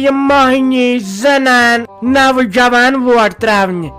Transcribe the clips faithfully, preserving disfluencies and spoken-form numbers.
مۄہنی، زنان، نوجوان ووٹ تراونہِ۔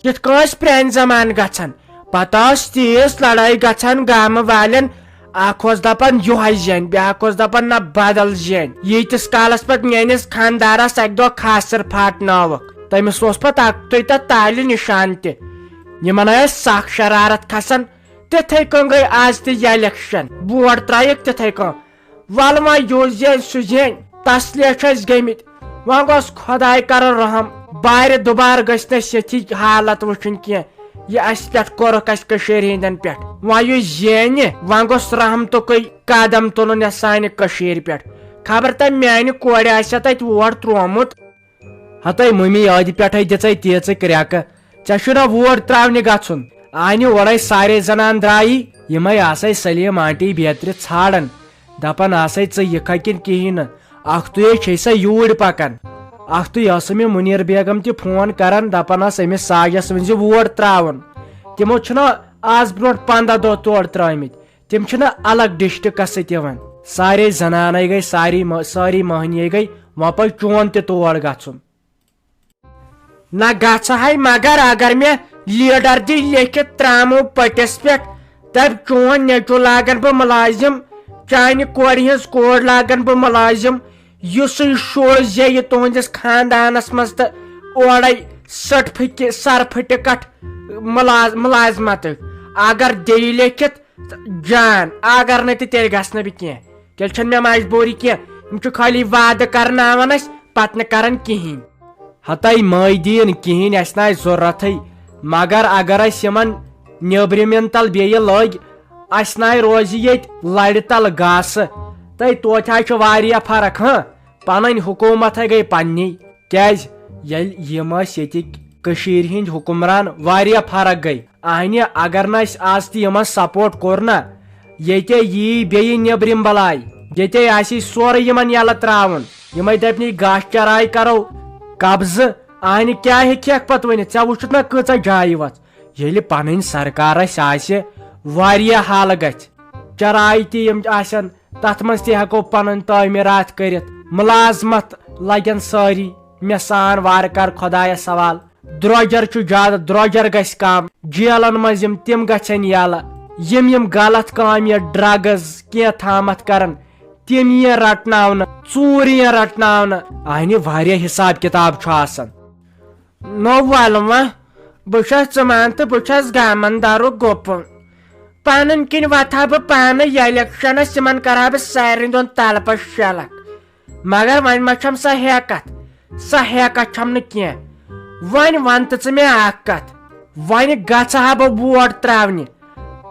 یِتھ کٔنۍ ٲسۍ پرانہِ زمانہٕ گژھان۔ پتہٕ ٲس تیٖژ لڑٲے گژھان گامہٕ والٮ۪ن، اکھ اوس دپان یِہوے زینہِ، بیاکھ اوس دپان نہ بدل زینہِ۔ ییٖتِس کالس پتہٕ میٲنِس خاندارس اکہِ دۄہ کھاسر پھاٹنٲوکھ، تٔمِس اوس پتہٕ اکتُے تتھ تالہِ نشان تہِ۔ یِمن ٲسۍ سخ شرارت کھسان۔ تِتھے کٔنۍ گٔے آز تہِ یہِ الیکشن، ووٹ ترایکھ تِتھے کٔنۍ۔ ولہٕ وۄنۍ یُس زینہِ سُہ زینہِ، تسلیہ چھِ أسۍ گٔمٕتۍ۔ وۄنۍ گوٚژھ خۄداے کرُن رحم، بارِ دُبارٕ گٔژھۍ نہٕ أسۍ یِتھی حالت وٕچھِنۍ کینٛہہ، یہِ اسہِ پٮ۪ٹھ کوٚرُکھ اسہِ کٔشیٖرِ ہِنٛدٮ۪ن پٮ۪ٹھ۔ وۄنۍ یُس زینہِ، وۄنۍ گوٚژھ رحمتُکُے قدم تُلُن یتھ سانہِ کٔشیٖرِ پٮ۪ٹھ۔ خبر تۄہہِ میانہِ کورِ آسہِ تتہِ ووٹ تروومُت۔ ہتے مٔمی عٲدِ پٮ۪ٹھے دِژے تیٖژٕ کرٛٮ۪کہٕ، ژےٚ چھُنا ووٹ ترٛاونہِ گژھُن؟ آنہِ اورے سارے زنان درٛایی، یِمے آسے سلیٖم آنٹی بیترِ ژھانڈان، دپان آسے ژٕ یِکھا کِنہٕ کِہیٖنۍ نہٕ، اکھتُے چھے سا یوٗرۍ پکان۔ اکھتُے ٲسہٕ مےٚ مُنیٖر بیگم تہِ فون کران، دپان ٲس أمِس ساجس ؤنۍ زِ ووٹ ترٛاوُن۔ تِمو چھِنہ آز برونٛٹھ پنٛداہ دۄہ تور ترٛٲومٕتۍ۔ تِم چھِنہ الگ ڈسٹرکس سۭتۍ یِوان۔ سارے زنانے گٔے، ساری مہ-، سٲری مٔہنی گٔے، وۄنۍ پزِ چون تہِ تور گژھُن۔ نہ گژھٕ ہے، مگر اگر مےٚ لیڈر دی لیکھِتھ ترامو پٔٹِس پٮ۪ٹھ، دپہِ چون نیٚچو لاگن بہٕ مُلازِم، چانہِ کورِ ہٕنٛز کورِ لاگن بہٕ مُلازِم، یُسٕے شوٗ زیٚیہِ تُہنٛدِس خاندانس منٛز تہٕ اورے سٹفِکہِ-، سرفِٹِکٹ مُلاز-، مُلازمتٕکۍ۔ اگر دِیہِ لیکھِتھ تہٕ جان، اگر نہٕ تہِ تیٚلہِ گژھٕ نہٕ بہٕ کینٛہہ۔ تیٚلہِ چھَنہٕ مےٚ مجبوٗری کینٛہہ۔ یِم چھِ خٲلی وعدٕ کرناوان اَسہِ، پتہٕ نہٕ کران کِہیٖنۍ۔ ہتے مٲے دیٖن کِہیٖنۍ، اَسہِ نہٕ آسہِ ضروٗرتھٕے۔ مگر اگر أسۍ یِمن نیٚبرِمٮ۪ن تل بیٚیہِ لٔگۍ، اَسہِ نَے روزِ ییٚتہِ لَرِ تل گاسہٕ۔ تہٕ توتہِ حظ چھِ واریاہ فرق، ہاں، پنٕنۍ حکوٗمت ہے گٔے پننی۔ کیازِ؟ ییٚلہِ یِم ٲسۍ ییٚتِکۍ کٔشیٖرِ ہِنٛدۍ حُکمران، واریاہ فرق گٔے۔ اہنہِ، اگر نہٕ اَسہِ آز تہِ یِمن سپورٹ کوٚر نہ، ییٚتے یی بیٚیہِ نیٚبرِم بلاے، ییٚتے آسی سورُے یِمن یَلہٕ ترٛاوُن۔ یِمے دَپنی گاسہٕ چراے کرو قبضہٕ۔ اہنہِ، کیٛاہ ہیٚکہِ ہٮ۪کھ پتہٕ ؤنِتھ؟ ژےٚ وٕچھُتھ نہ کۭژاہ جایہِ وژھ؟ ییٚلہِ پنٕنۍ سرکار اَسہِ آسہِ، واریاہ حالہٕ گژھِ۔ چراے تہِ یِم آسن، تتھ منٛز تہِ ہٮ۪کو پنٕنۍ تعمیٖرات کٔرِتھ۔ مُلازمت لگن سٲری مےٚ سان وارٕ کارٕ خۄدایس حوالہٕ۔ درٛۄجر چھُ زیادٕ، درٛۄجر گژھِ کم۔ جیلن منٛز یِم، تِم گژھن یَلہٕ۔ یِم یِم غلط کامہِ، ڈرگز کینٛہہ تھامتھ کرن، تِم یِن رٹناونہٕ، ژوٗر یِن رٹناونہٕ۔ اہنہِ واریاہ حساب کتاب چھُ آسان۔ نو ولہٕ وۄنۍ، بہٕ چھَس ژٕ مان تہٕ بہٕ چھَس گامن دارُک گُپُن۔ پنٕنۍ کِنۍ وۄتھٕ ہا بہٕ پانہٕ الیکشنس، یِمن کرٕ ہا بہٕ سارنٕے دۄن تلہٕ پتہٕ شلکھ۔ مگر وۄنۍ ما چھم سۄ ہیکتھ، سۄ ہیکتھ چھم نہٕ کینٛہہ۔ وۄنۍ ون تہٕ ژٕ مےٚ اکھ کتھ، وۄنۍ گژھٕ ہا بہٕ ووٹ تراونہِ،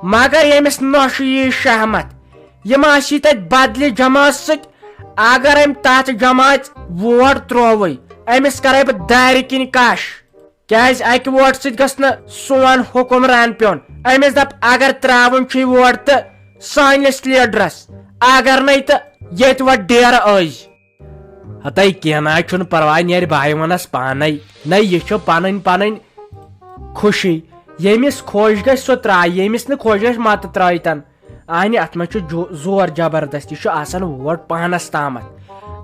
مگر ییٚمِس نۄشہِ یی شہمت، یِم آسی تتہِ بدلہِ جمٲژ سۭتۍ۔ اگر أمۍ تتھ جمٲژ ووٹ ترووٕے، أمِس کرے بہٕ دارِ کِنۍ کش۔ کیازِ اکہِ ووٹ سۭتۍ گژھِ نہٕ سون حکمران پیوٚن۔ أمِس دپ اگر تراوُن چھُے ووٹ تہٕ سٲنِس لیڈرس، اگر نے تہٕ ییٚتہِ وۄتھ ڈیرٕ أزۍ۔ ہتے کینٛہہ نہ حظ چھُنہٕ پرواے، نیرِ بھاے ونس پانے۔ نہ، یہِ چھُ پنٕنۍ پنٕنۍ خوشی، ییٚمِس خۄش گژھِ سُہ ترایہِ، ییٚمِس نہٕ خۄش گژھِ متہٕ ترٲیتن۔ اہنہِ، اتھ منٛز چھُ جو-، زور جبردست، یہِ چھُ آسان ووٹ پانس تامتھ۔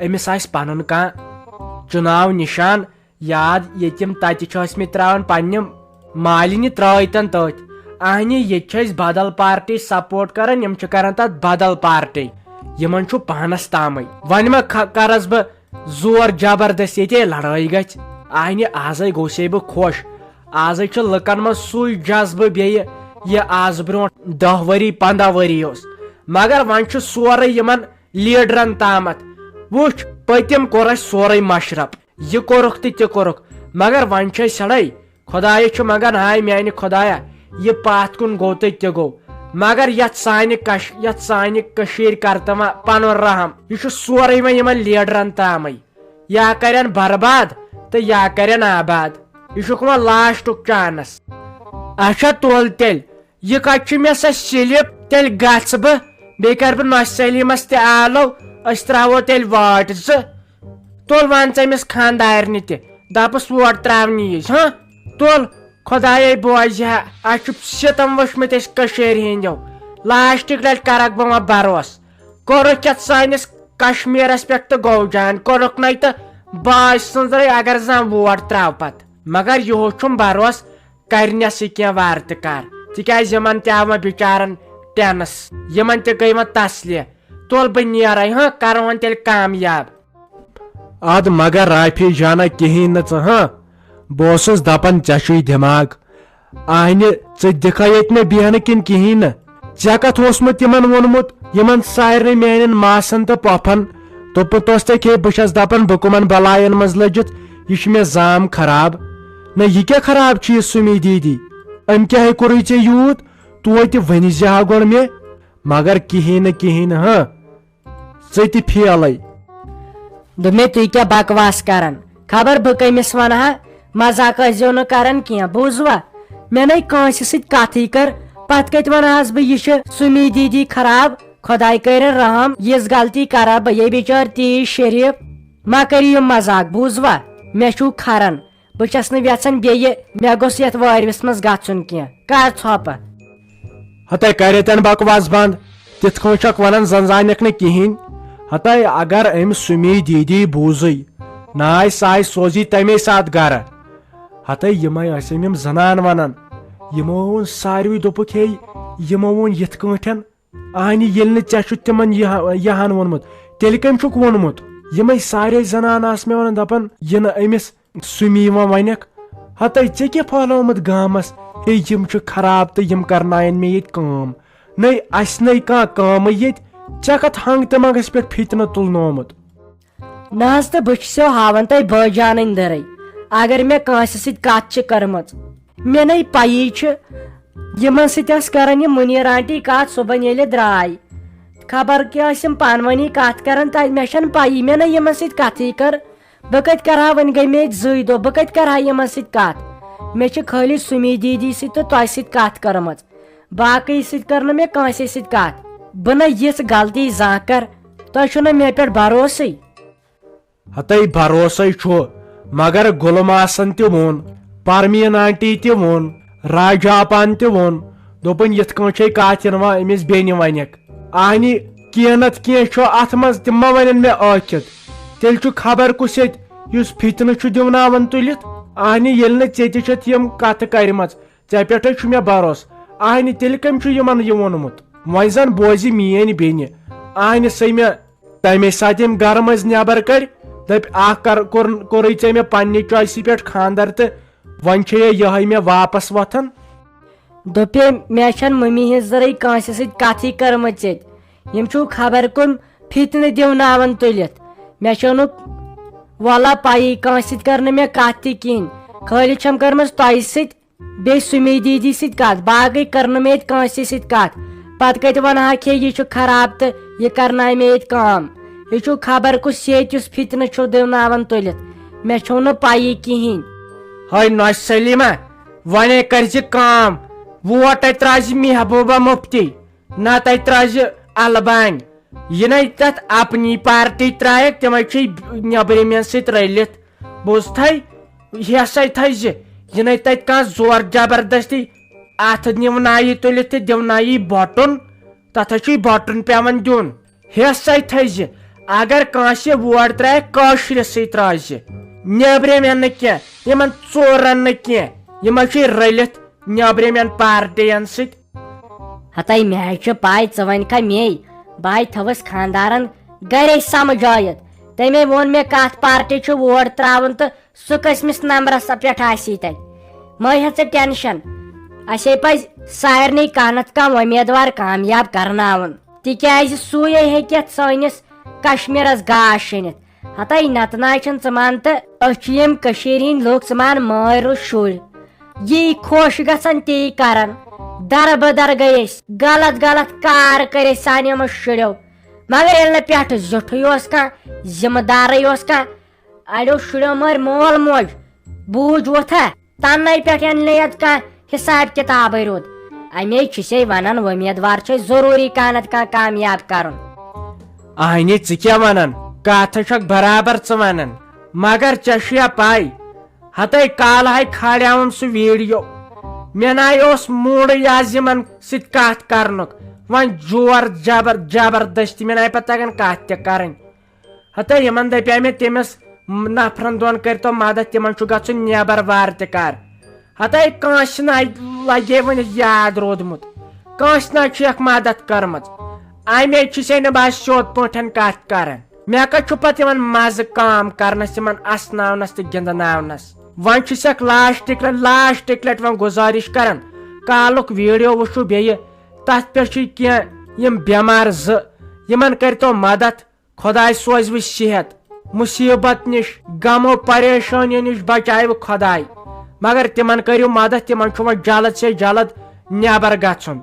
أمِس آسہِ پنُن کانٛہہ چُناو نشان یاد، ییٚتہِ یِم تتہِ چھِ ٲسمٕتۍ ترٛاوان پننہِ مالِنہِ ترٛٲوۍ تن تٔتھۍ۔ اہنہِ، ییٚتہِ چھِ أسۍ بدل پارٹی سپورٹ کران، یِم چھِ کران تتھ بدل پارٹی۔ یِمن چھُ پانس تامٕے۔ وۄنۍ ما کھ-، کرس بہٕ زور جبردست، ییٚتے لڑٲے گژھِ؟ اہنہِ، آزے گوٚوسے بہٕ خۄش۔ آزے چھُ لُکن منٛز سُے جذبہٕ بیٚیہِ، یہِ آز برونٛٹھ دَہ ؤری، پنٛداہ ؤری اوس۔ مگر وۄنۍ چھُ سورُے یِمن لیڈرن تامتھ۔ وٕچھ، پٔتِم کوٚر اَسہِ سورُے مشرف۔ یہِ کوٚرُکھ تہٕ تہِ کوٚرُکھ، مگر وۄنۍ چھِ أسۍ سڑے۔ خۄدایہِ چھُ منگان، ہاے میانہِ خۄدایا، یہِ پتھ کُن گوٚو تہٕ تہِ گوٚو، مگر یتھ سانہِ کش-، یتھ سانہِ کٔشیٖرِ کر تہٕ وۄنۍ پنُن رحم۔ یہِ چھُ سورُے وۄنۍ یِمن لیڈرن تامٕے، یا کرن برباد تہٕ یا کرن آباد۔ یہِ چھُکھ وۄنۍ لاسٹُک چانس۔ اچھا، تُل تیٚلہِ، یہِ کتہِ چھِ مےٚ سۄ سِلِپ؟ تیٚلہِ گژھٕ بہٕ، بیٚیہِ کرٕ بہٕ نۄشہِ سلیٖمس تہِ آلو، أسۍ ترٛاوو تیٚلہِ واٹ زٕ۔ تُل وَن ژٕ أمِس خانٛدارنہِ تہِ، دَپُس ووٹ ترٛاونہِ یِیِس، ہاں؟ تُل، خۄدایے بوزِ ہا، اَسہِ چھُ سِتَم وٕچھمٕتۍ أسۍ کٔشیٖرِ ہِنٛدیو۔ لاسٹِک لَٹہِ کَرَکھ بہٕ وۄنۍ بروس۔ کوٚرُکھ یَتھ سٲنِس کشمیٖرَس پٮ۪ٹھ تہٕ گوٚو جان، کوٚرُکھ نَے تہٕ باج سٕنٛزرے اگر زن ووٹ تراو پتہٕ، مگر یِہُس چھُم بروسہٕ کرنیسٕے کینٛہہ وارٕ تہٕ کر، تِکیازِ یِمن تہِ آو وۄنۍ بِچارن ٹینس، یِمن تہِ گٔے وۄنۍ تسلہِ۔ تُل بہٕ نیرے، ہاں، کرٕ وۄنۍ تیٚلہِ کامیاب۔ اد مگر رافی جانہ کِہیٖنۍ نہٕ ژٕ، ہاں۔ بہٕ اوسُس دپان ژےٚ چھُے دٮ۪ماغ۔ اہنہِ، ژٕ دِکھا ییٚتہِ مےٚ بیہنہٕ کِنہٕ کِہیٖنۍ نہٕ؟ ژےٚ کتھ اوسمُت تِمن ووٚنمُت، یِمن سارنٕے میانٮ۪ن ماسن تہٕ پۄپھن؟ دوٚپمُت اوس ژےٚ کھے، بہٕ چھس دپان بہٕ کٕمن بلاین منٛز لٔجِتھ، یہِ چھُ مےٚ زام خراب۔ نہ، یہِ کیٛاہ خراب چھُ یہِ سُمی دیٖدی؟ أمۍ کیٛاہ ہے کوٚرُے ژےٚ یوٗت؟ توتہِ ؤنۍ زِ ہا گۄڈٕ مےٚ۔ مگر کِہیٖنۍ نہٕ، کِہیٖنۍ نہٕ، ہاں۔ ژٕ تہِ فیلے۔ دوٚپ مےٚ، "تُہۍ کیٛاہ بکواس کران؟ خبر بہٕ کٔمِس ونہٕ ہا؟ مزاق ٲسۍزیو نہٕ کران کینٛہہ، بوٗزوا؟ مےٚ نے کٲنٛسہِ سۭتۍ کتھٕے کٔر، پتہٕ کتہِ ونہٕ ہس بہٕ، یہِ چھِ سُمی دیٖدی خراب؟ خۄداے کٔرِن رحم، یِژھ غلطی کرا بہٕ، یے بِچٲر تیٖژ شریٖف۔ ما کٔرِو یِم مزاق، بوٗزوا؟ مےٚ چھُو کھران۔" بہٕ چھَس نہٕ یژھان بیٚیہِ مےٚ گوٚژھ یتھ وٲرۍوِس منٛز گژھُن کینٛہہ۔ کر ژھۄپہٕ۔ ہتے کر ییٚتٮ۪ن بکواس بند۔ تِتھ کٔنۍ چھکھ ونان زن زانکھ نہٕ کِہیٖنۍ۔ ہتے اگر أمۍ سُمی دیٖدی بوٗزٕے، نہ آے سۄ آے سوزی تمے ساتہٕ گرٕ۔ ہتے یِمے ٲسۍ أمۍ یِم زنان ونان۔ یِمو ووٚن ساروٕے، دوٚپُکھ، "ہے، یِمو ووٚن یِتھ کٲٹھۍ۔" اہنہِ، ییٚلہِ نہٕ ژےٚ چھُتھ تِمن یہِ ہا-، یہِ ہن ووٚنمُت، تیٚلہِ کٔمۍ چھُکھ ووٚنمُت؟ یِمے سارے زنانہٕ آسہٕ مےٚ ونان، دپان، یہِ نہٕ أمِس سُمی وۄنۍ ونکھ، ہتے ژےٚ کیٛاہ پھہلومُت گامس؟ ہے، یِم چھِ خراب تہٕ یِم کرناین مےٚ ییٚتہِ کٲم۔ نَے، اسہِ نَے کانٛہہ کٲمٕے ییٚتہِ، ژےٚ کتھ ہنگ تہٕ منگس پٮ۪ٹھ فتنہٕ تُلنومُت؟ نہ حظ، تہٕ بہٕ چھُسو ہاوان تۄہہِ بٲے جان أنٛدرَے، اگر مےٚ کٲنٛسہِ سۭتۍ کتھ چھِ کٔرمٕژ، مےٚ نے پیی چھِ۔ یِمن سۭتۍ ٲس کران یہِ مُنیر آنٹی کتھ صُبحن ییٚلہِ درٛاے۔ خبر کیٛاہ ٲسۍ یِم پانہٕ ؤنی کتھ کران، تتہِ مےٚ چھنہٕ پیی، مےٚ نے یِمن سۭتۍ کتھٕے کٔر۔ بہٕ کتہِ کرٕ ہا، وۄنۍ گٔے مےٚ ییٚتہِ زٕے دۄہ، بہٕ کتہِ کرٕ ہا یِمن سۭتۍ کتھ؟ مےٚ چھِ خٲلی سُمی دیدی سۭتۍ تہٕ تۄہہِ سۭتۍ کتھ کٔرمٕژ، باقٕے سۭتۍ کٔر نہٕ مےٚ کٲنٛسے سۭتۍ کتھ۔ بہٕ نہ یِژھ غلطی زانٛہہ کرٕ، تۄہہِ چھُو نہٕ مےٚ پٮ۪ٹھ بھروسٕے۔ ہتے بھروسے چھُ، مگر گُلہٕ ماسن تہِ ووٚن، پرمین آنٹی تہِ ووٚن، راجا اپان تہِ ووٚن، دوٚپُن، "یِتھ کٲٹھۍ چھے کتھ یِوان أمِس بیٚنہِ ونکھ۔ اہنہِ، کینٛہہ نتہٕ کینٛہہ چھُ اتھ منٛز، تِم ما ونن مےٚ ٲکھِتھ؟ تیٚلہِ چھُ خبر کُس ییٚتہِ یُس فتنہٕ چھُ دِوناوان تُلِتھ۔ اہنہِ، ییٚلہِ نہٕ ژےٚ تہِ چھَتھ یِم کتھٕ کرِمژ، ژےٚ پٮ۪ٹھے چھُ مےٚ بھروسہٕ۔ اہنہِ، تیٚلہِ کٔمۍ چھُ یِمن یہِ ووٚنمُت؟ وۄنۍ زن بوزِ میٲنۍ بیٚنہِ، اہنہِ سٕے مےٚ تمے ساتہٕ ییٚمۍ گرٕ منٛز نٮ۪بر کٔڑۍ، دٔپۍ، "اکھ کر-، کوٚر-، کوٚرُے ژےٚ مےٚ پننہِ choice پٮ۪ٹھ خانٛدر تہٕ وۄنۍ چھے یہے مےٚ واپس وۄتھان۔" دوٚپے، مےٚ چھَنہٕ مٔمی ہٕنٛز زرٕے کٲنٛسہِ سۭتۍ کتھٕے کٔرمٕژ ژےٚ۔ یِم چھِو خبر کٕم فتنہٕ دِوناوان تُلِتھ۔ مےٚ چھَنہٕ وۄلا پیی، کٲنٛسہِ سۭتۍ کٔر نہٕ مےٚ کتھ تہِ کِہیٖنۍ۔ خٲلی چھَم کٔرمٕژ تۄہہِ سۭتۍ بیٚیہِ سُمی دیدی سۭتۍ کتھ، باقٕے کٔر نہٕ مےٚ ییٚتہِ کٲنٛسے سۭتۍ کتھ۔ پتہٕ کتہِ ونہٕ ہاکھ ہے، یہِ چھُ خراب تہٕ یہِ کرنایہِ مےٚ ییٚتہِ کٲم۔ یہِ چھُ خبر کُس ییٚتہِ یُس فتنہٕ چھُ دِوناوان تُلِتھ۔ مےٚ چھو نہٕ پیی کِہیٖنۍ۔ ہے نۄش سلیمہ، وۄنے کٔرۍ زِ کٲم، ووٹ اَتہِ ترٛاو زِ محبوبہ مفتی، نتہٕ اَتہِ ترٛاو زِ البانۍ۔ یہِ نے تتھ اپنی پارٹی ترٛایکھ، تِمے چھِ نیٚبرِمٮ۪ن سۭتۍ رٔلِتھ۔ بوٗزتھے، ہیسے تھٲیزِ، یہِ نے تتہِ کانٛہہ زور زبردستی اتھٕ نِونایی تُلِتھ تہٕ دِونایی بۄٹُن، تتھ چھُے بۄٹُن پٮ۪وان دیُن۔ ہیسے تھٲیزِ، اگر کٲنٛسہِ ووٹ ترٛایکھ، کٲشرِس سۭتۍ ترٛٲوزِ، نیٚبرِمٮ۪ن نہٕ کینٛہہ، یِمن ژورن نہٕ کینٛہہ، یِمے چھِ رٔلِتھ نیٚبرِمٮ۪ن پارٹین سۭتۍ۔ ہتے مےٚ ہے چھِ پاے ژٕ وَنکھا مے، بہٕ ہے تھٲوٕس خاندارن گرے سمجھٲیِتھ۔ تٔمۍ ووٚن مےٚ کتھ پارٹی چھُ ووٹ تراوُن تہٕ سُہ کٔژمِس نمبرس پٮ۪ٹھ آسی تتہِ۔ مہ ہےٚ ژٕ ٹینشن، اسے پزِ سارنٕے کانٛہہ نتہٕ کانٛہہ وۄمیدوار کامیاب کرناوُن، تِکیازِ سُے ہیٚکہِ یتھ سٲنِس کشمیرس گاش شٔنِتھ۔ ہتے نتہٕ نہ چھِنہٕ ژٕ مان تہٕ أسۍ چھِ ییٚمہِ کٔشیٖرِ ہِنٛدۍ لُکھ، ژٕ مان مٲرۍ روٗ شُرۍ۔ یی خۄش گژھان تی کران۔ درٕ بدر گٔے أسۍ، غلط غلط کار کٔرۍ أسۍ سانیو یِمو شُریو۔ مگر ییٚلہِ نہٕ پٮ۪ٹھٕ زیُٹھٕے اوس کانٛہہ، ذمہٕ دارٕے اوس کانٛہہ، اڑیو شُریو مٲرۍ مول موج، بوٗج ووتھا؟ تنَے پٮ۪ٹھ ییٚلہِ نہٕ یتھ کانٛہہ حساب کتابٕے روٗد۔ اَمے چھِسے ونان، وۄمیدوار چھُ ضروٗری کانٛہہ نتہٕ کانٛہہ کامیاب کرُن۔ اہنہِ، ژٕ کیٛاہ ونان؟ کتھ چھکھ برابر ژٕ ونان، مگر ژےٚ چھُیا پاے، ہتے کالہٕ ہاے کھالیاوُم سُہ ویڈیو، مےٚ ناے اوس موڈٕے آز یِمن سۭتۍ کتھ کرنُک۔ وۄنۍ زور زبر-، زبردستی، مےٚ ناے پتہٕ تگان کتھ تہِ کرٕنۍ۔ ہتے یِمن دپیاے مےٚ تٔمِس، نفرن دۄن کٔرتو مدد، تِمن چھُ گژھُن نیبر وارٕ تہِ کار۔ ہتے کٲنٛسہِ نہ لگے وۄنۍ یاد روٗدمُت، کٲنٛسہِ نہ چھُ یکھ مدد کٔرمٕژ، امے چھُ سے نہٕ بہٕ سیوٚد پٲٹھۍ کتھ کران۔ مےٚ کتہِ چھُ پتہٕ یِمن مزٕ کٲم کرنس، یِمن اسناونس تہٕ گِنٛدناونس؟ وۄنۍ چھُ سکھ لاسٹ لٹہِ، لاسٹ لٹہِ وۄنۍ گُزٲرِش کران، کالُک ویڈیو وٕچھِو بیٚیہِ، تتھ پٮ۪ٹھ چھِ کینٛہہ یِم بٮ۪مار زٕ، یِمن کٔرتو مدد۔ خۄداے سوزِ وۄنۍ صحت، مُصیٖبت نِش، غم و پریشٲنی نِش بچاوِ خۄداے۔ مگر تِمن کٔرِو مدد، تِمن چھُ وۄنۍ جلد سے جلد نٮ۪بر گژھُن۔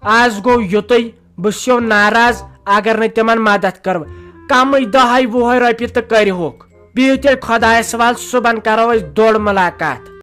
از گوٚو یُتُے، بہٕ چھُسو ناراض اگر نہٕ تِمن مدد کٔر۔ کمٕے دہے وُہے رۄپیہِ تہٕ کٔرِہوکھ۔ بِہِو تیٚلہِ خۄدایس حوال، صُبحن کرو أسۍ دوٚر مُلاقات۔